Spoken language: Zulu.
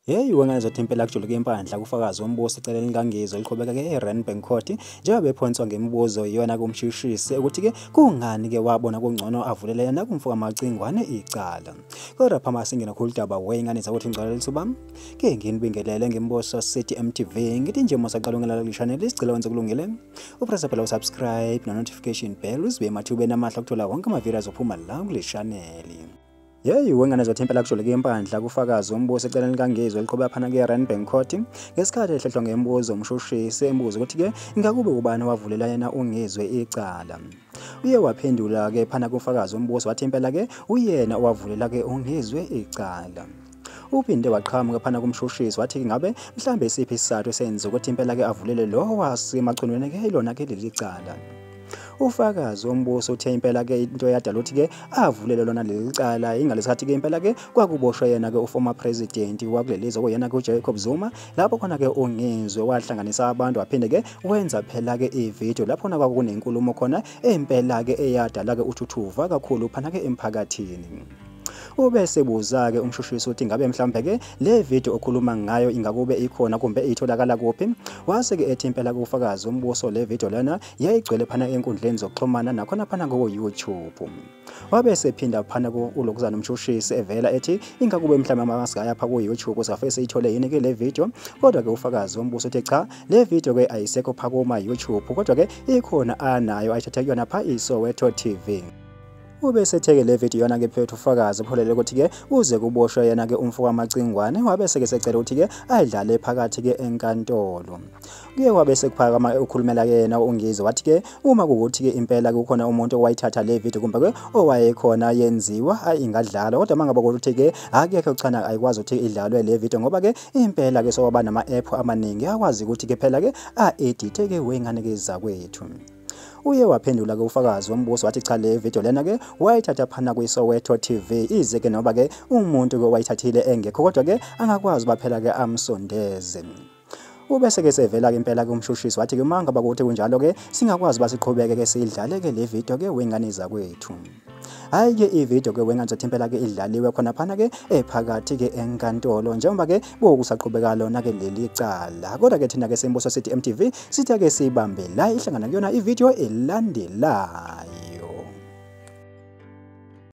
Hey, wengane impela kujuluke impandla kufakazi wombuso eceleni kaNgizwe eliqhubeka-ke e-Randburg Court njengoba bephonswa ngemibuzo iyona kumshushisi ukuthi-ke kungani-ke wabona kungcono avulele yena kumfoka Macingwane icala. Kodwa phama singena khulu udaba wey'ngane zakwethu ngicela lithuba ke nginibingelele ngembuso City MTV ngithi nje musaqala ungelala kule channel isicela wenze kulungile upressa phela usubscribe no-notification bell uzibe emathubeni amahle okuthola wonke amavidiyo azophuma la kule channel. Yeyi wengane zothi impela kujuluke impandla kufakazi wombuso eceleni kaNgizwe eliqhubeka phana ke-Randburg Court ngesikhathi ehlehlwa ngemibuzo umshushisi embuzo ukuthi-ke ingakube ubani owavulela yena uNgizwe icala. Uye waphendula-ke phana kufakazi wombuso wathi impela-ke uyena owavulela-ke uNgizwe icala. Uphinde waqhamuka phana kumshushisi wathi ngabe mhlambe isiphi isizathu esenza ukuthi impela-ke avulele lo wasemachunwini-ke ilona-ke leli cala. Ufakazi wombuso uthe impela-ke into eyadala ukuthi-ke avulele lona leli cala ingalesikhathi-ke impela-ke kwakuboshwe yena-ke uformer president wakuleli zwe okuyena-ke uJacob Zuma, lapho khona-ke uNgizwe wahlanganisa abantu waphinde-ke wenza phela-ke ividiyo lapho khona kwakunenkulumo khona impela-ke eyadala-ke uthuthuva kakhulu phana-ke emphakathini. Ube sebuza-ke umshushisi ukuthi ngabe mhlawumbe-ke le video okhuluma ngayo ingakube ikhona kumbe itholakala kuphi. Wase-ke ethi impela kufakazi umbuso le video lena yayigcwele phana enkundleni zokuxhumana nakhona phana ku-YouTube. Wabe sephinda phana ulokuzana umshushisi evela ethi ingakube mhlawumbe masingaya pha ku-YouTube singafike siyithole yini-ke le video. Kodwa-ke ufakazi wombuso uthi cha, le video-ke ayisekho pha kuma-YouTube, kodwa-ke ikhona anayo ayithathe kuyona pha iSoweto TV. Ube setheke le video yona-ke phethu ufakazi upholele ukuthi-ke uze kuboshwe yena-ke umfoka Macingwane, wabe seke secela ukuthi-ke ayidlale phakathi-ke enkantolo. Kuye wabe sekuphakama ukhulumela-ke yena uNgizwe wathi-ke uma kuwukuthi-ke impela kukhona umuntu owayithatha le video kumbe-ke owayekhona yenziwa ingadlalwa, kodwa uma ngabe kuwukuthi-ke akekho chana ayikwazi ukuthi idlalwe le video ngoba-ke impela-ke sokwaba nama-app amaningi akwazi ukuthi-ke phela-ke a-edithe-ke wey'ngane-ke zakwethu. Uye waphendula-ke ufakazi wombuso wathi cha, le video lena-ke wayithatha phana kwiSoweto TV ize-ke noba-ke umuntu-ke owayithathile engekho kodwa-ke angakwazi uba phela-ke amsondeze. Ubese-ke sevela-ke impela-ke umshushisi wathi-ke uma ngaba kuthi kunjalo-ke singakwazi uba siqhubeke-ke siyidlale-ke le video-ke wey'ngane zakwethu. Hhayi-ke ividiyo-ke wengane zathi impela-ke idlaliwe khona phana-ke ephakathi-ke enkantolo njengoba-ke bokusaqhubeka lona-ke leli cala. Kodwa-ke thina-ke Sembuso City MTV sithi-ke sibambe la ihlangana kuyona ividiyo elandelayo.